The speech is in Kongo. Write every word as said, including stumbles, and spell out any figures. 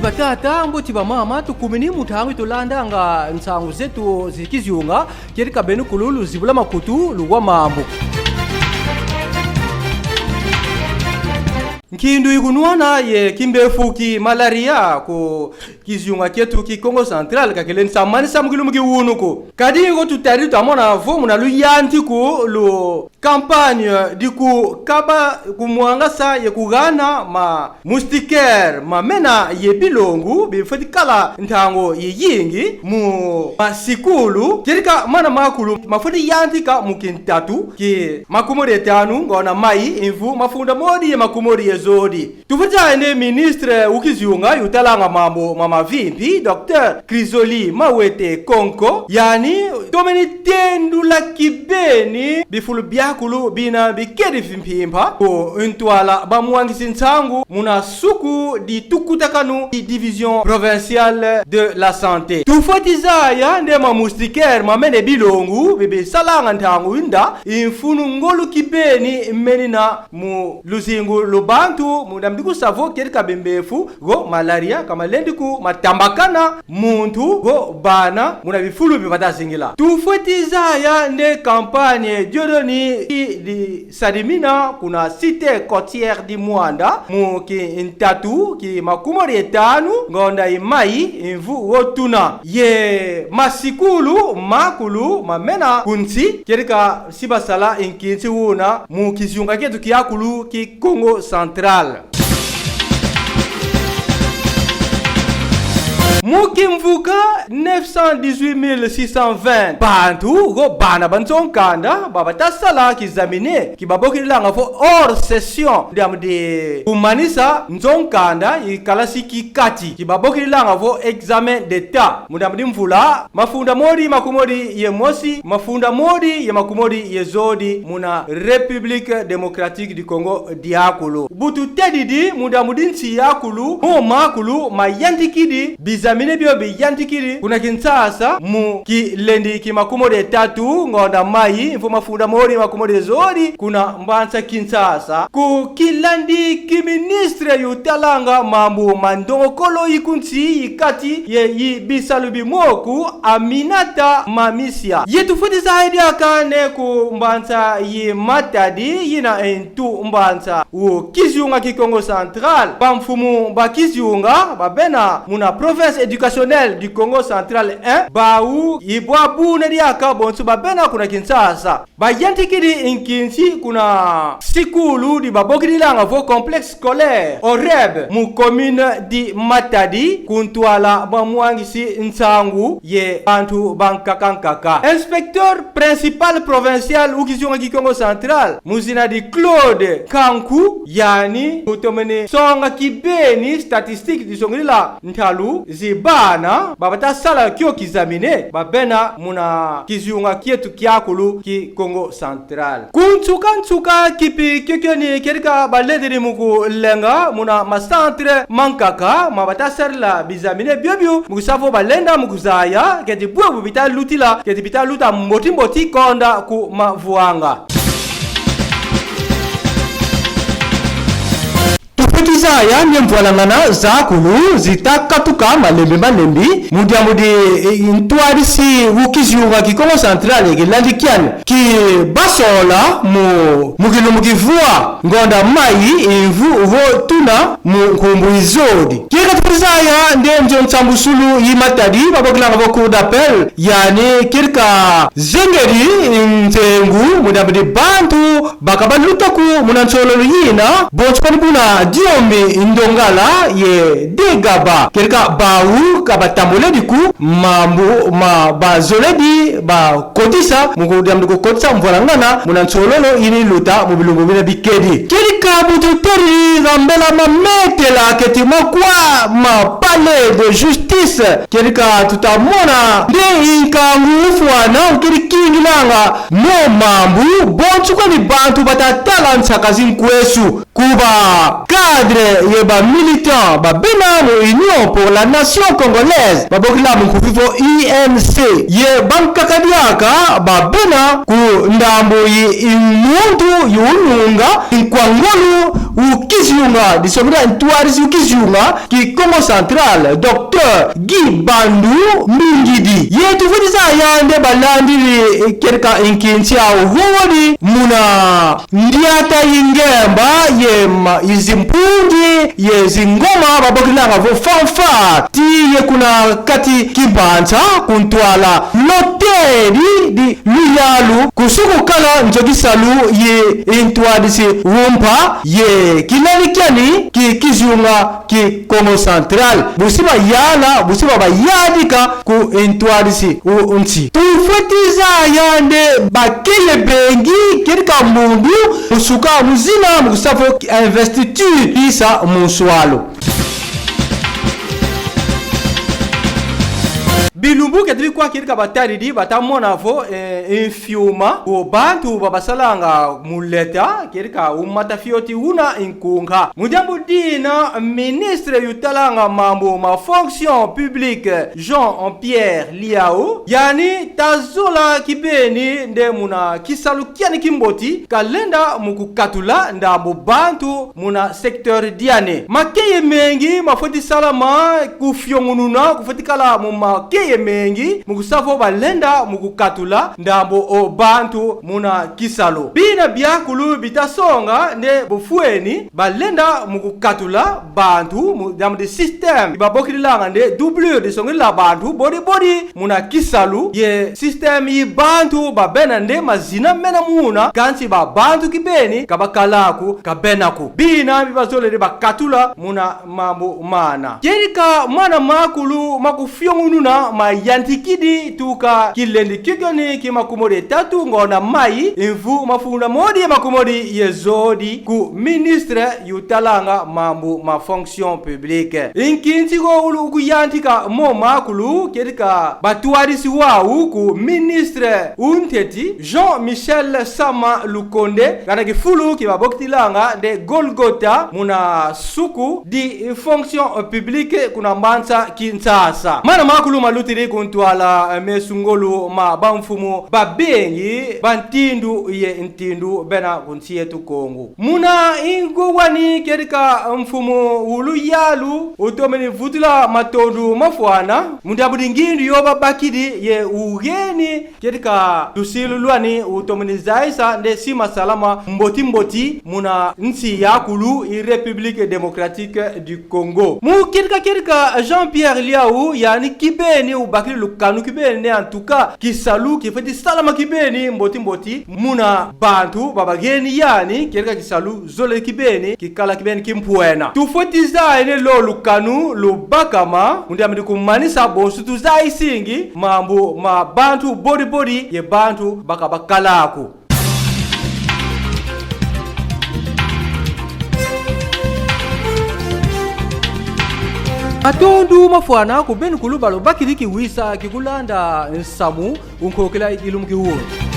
Batata, mbote, bamama, tukumini mu ntangu yi tulandanga nsangu zetu zi kizunga, kedika beno kulu luzibula makutu, luwa mambu. Nkindu yi kunwana ye kimbefu ki malaria ku kizunga kietu ki Kongo Central ka kilendi sa manisa mu kilumbu ki wunu ko. Kadi ko tutadi twamona vo muna luyantiku lu campagne di kukaba, kumwangasa ye kugana ma moustiquaire, mamena ye bilongo bifweti kala ntangu yayingi mu masikulu, kedika mana makulu mafweti yantika mu kintatu ki makumodi ye tanu ngonda mai, mvu mafunda modi ye makumodi ye zodi. Tufweti zaya nde ministre wu kizunga yu talanga mambu ma mavimpi, Docteur Chrysoli Mawete Konko, yani tomene tendula kibeni bifulu biakulu bina bikedi mpimpa ku ntwala bamwangisi nsangu muna suku di tukutakanu di Division Provinciale de la Santé. Tufweti zaya nde ma moustiquaire mamena bilongo bibisalanga ntangu yinda, mfunu ngolo kibeni menina mu luzingu lu bantu, mu diambu di kusa vo kedika bimbefu go malaria ka malendi ku matambakana muntu go bana muna bifulu bi bata zingila. Tufweti zaya nde campagne diodio ni i di sadimina kuna cité côtière di Muanda mu kintatu ki makumodi ye tanu ngonda yi mai, mvu wo tuna. Ye masikulu makulu mamena ku nsi, kedika si basala nkinsi wuna mu kizunga kietu kiakulu ki Kongo Central. Mu kimvuka neuf cent dix-huit mille six cent vingt bantu go bana ba nzo nkanda ba bata sala kizamine ki babokilanga vo hors session, diambu di kumanisa nzo nkanda yi kalasi ki kati, ki babokilanga vo examen d'État, mu diambu di mvula mafunda modi makumodi ye mosi, mafunda modi ye makumodi ye zodi muna République Démocratique du Congo diakulu. Bu tutedidi mu diambu di nsi yakulu, mo makulu mayantikidi, bizamine bio biyantikidi kuna Kinshasa mu kilendi ki makumodi ye tatu ngonda mai, mvu mafunda modi makumodi ye zodi kuna mbanza Kinshasa, ku kilandi ki ministre yu talanga mambu ma ndongokolo yi ku nsi, yi kati ye yi bisalu bi moko, Aminata Mamisia. Ye tufweti zaya diaka nde ku mbanza yi Matadi, yina ntu mbanza wu kizunga ki Kongo Central, bamfumu ba kizunga babena muna province éducationnelle du Kongo Central un, bawu yi bwa buna diaka bonso babena kuna Kinshasa. Bayantikidi nkinsi kuna sikulu di babokilanga vo complexe scolaire Horeb mu commune di Matadi, ku ntwala bamwangisi nsangu ye bantu bankaka nkaka. Inspecteur principal provincial wu kizunga ki Kongo Central, mu zina di Claude Kanku, yani kutomene songa kibeni statistique, disongidila ntalu zi bana ba bata sala kio kizamine, babena muna kizunga kietu kiakulu ki Kongo Central. Ku nsuka nsuka, kipi kiokio ni kedika balendidi mu kulenga muna ma centre mankaka ma bata sadila bizamine biobio, mu kusa vo balenda mu kuzaya keti bwebu bita lutila, keti bita luta mboti mboti konda ku mavwanga. Tufweti zaya nde mvwalangana zakulu zita katuka malembe malembe, mu diambu di, eh, ntwadisi wu kizunga ki Kongo Central ye kilandi kiani ki basola mu, mu kilumbu ki vwa ngonda mai, mvu wo tuna mu nkumbu yi zodi. Kieka tufweti zaya nde nzo nsambusulu yi Matadi babokilanga vo Cour d'appel, yani kedika zengedi nzengu mu diambu di bantu ba ka baluta ko muna nsololo yina, bonso kwani buna Diomi Ndongala ye Degaba, kedika bawu ka batambuledi ko mambu ma bazoledi bakotisa, mu ku diambu di kukotisa mvwalangana muna nsololo yina luta mu bilumbu bina bikedi. Kedika bu tutedi ga mbela ma metela keti makwa ma palais de justice, kedika tuta mona nde nkangu ufwana ukedi kingilanga mo mambu, bonso kwani bantu bata tala nsaka zi nkwesu. Ku ba cadre ye ba militant babena mu Union pour la Nation Congolaise, babokila mu nkufi vo U N C, ye bankaka diaka babena ku ndambu yi muntu yu nunga nkwa ngolo u kizunga, disongila ntwadisi u kizunga ki Kongo Central, Docteur Guy Bandu Mbingidi. Ye tufweti zaya nde balandidi, eh, kedika nkinsi au hodi muna ndiata yi ngemba ye ma-, yi zimpungi ye zingoma babokilanga vo fanfare. Ti ye kuna kati ki mbanza ku ntwala l'hôtel di luyalu kusuku kala nzo kisalu yi ntwadisi u mpa ye kileli kiani ki kizunga ki Kongo Central. Bu si bayala, bu si babayadika ku ntwadisi u nsi. Tufweti zaya nde bakeye bengi kedika mbundu mu suka mu zina mu kusa vo investiture kisa mu nswalu. Bilumbu keti bikwa kedika batadidi bata mona vo, eh, mfiuma wo bantu babasalanga mu leta kedika u mata fioti una nkunga. Mu diambu dina, ministre yu talanga mambu ma fonction publique, Jean-Pierre Liau, yani ta zola kibeni nde muna kisalu kiani ki mboti kalenda mu kukatula ndambu bantu muna secteur diani. Makeye mengi mafweti salama, kufiongununa kufweti kala mu makeye mengi, mu kusa vo balenda mu kukatula ndambu o bantu muna kisalu. Bina biakulu bita songa nde bufweni balenda mu kukatula bantu mu diambu di système yi babokilanga nde doublure, disongila bantu bodi bodi muna kisalu, ye système yi bantu babena nde mazina mena muna, kansi ba bantu kibeni ka bakala ko, ka bena ko. Bina bi bazolele bakatula muna mambu mana. Kedika mwana makulu ma kufiongununa mayantikidi tuka kilendi kikioni ki makumodi ye tatu ngonda mai, mvu mafunda modi ye makumodi ye zodi ku ministre yu talanga mambu ma fonction publique. Nkinsi go ulu ukuyantika mo makulu kedika batwadisi wau ku ministre u nteti, Jean-Michel Sama Lukonde, kana kifulu ki babokilanga nde Golgotha muna suku di fonction publique kuna mbanza Kinshasa. Mana makulu malutidi ku ntwala, eh, meso ngolo ma bamfumu babengi bantindu ye ntindu bena ku nsi yetu Kongo. Muna ngwa wani kedika mfumu u luyalu utomeni vutula matondu mafwana mu diambu di ngindu yo babakidi ye ugeni kedika lusilu lwani utomeni zayisa nde si masalama mboti mboti muna nsi yakulu yi République Démocratique du Congo. Mu kedika kedika Jean-Pierre Liau, yani kibeni ubakidi lukanu kibeni nde en tout cas kisalu kifweti salama kibeni mboti mboti muna bantu babageni yani, kedika kisalu zole kibeni kikala kibeni kimpwena. Tufweti zaya nde lo lukanu lubakama mu diambu di kumanisa bonso tuzayisingi mambu ma bantu bodi bodi ye bantu ba ka bakala ko. Matondo mafwana ku beno kulu ba lubakidi kiwisa ki kulanda nsamu u nkokila yi lumbu ki wunu.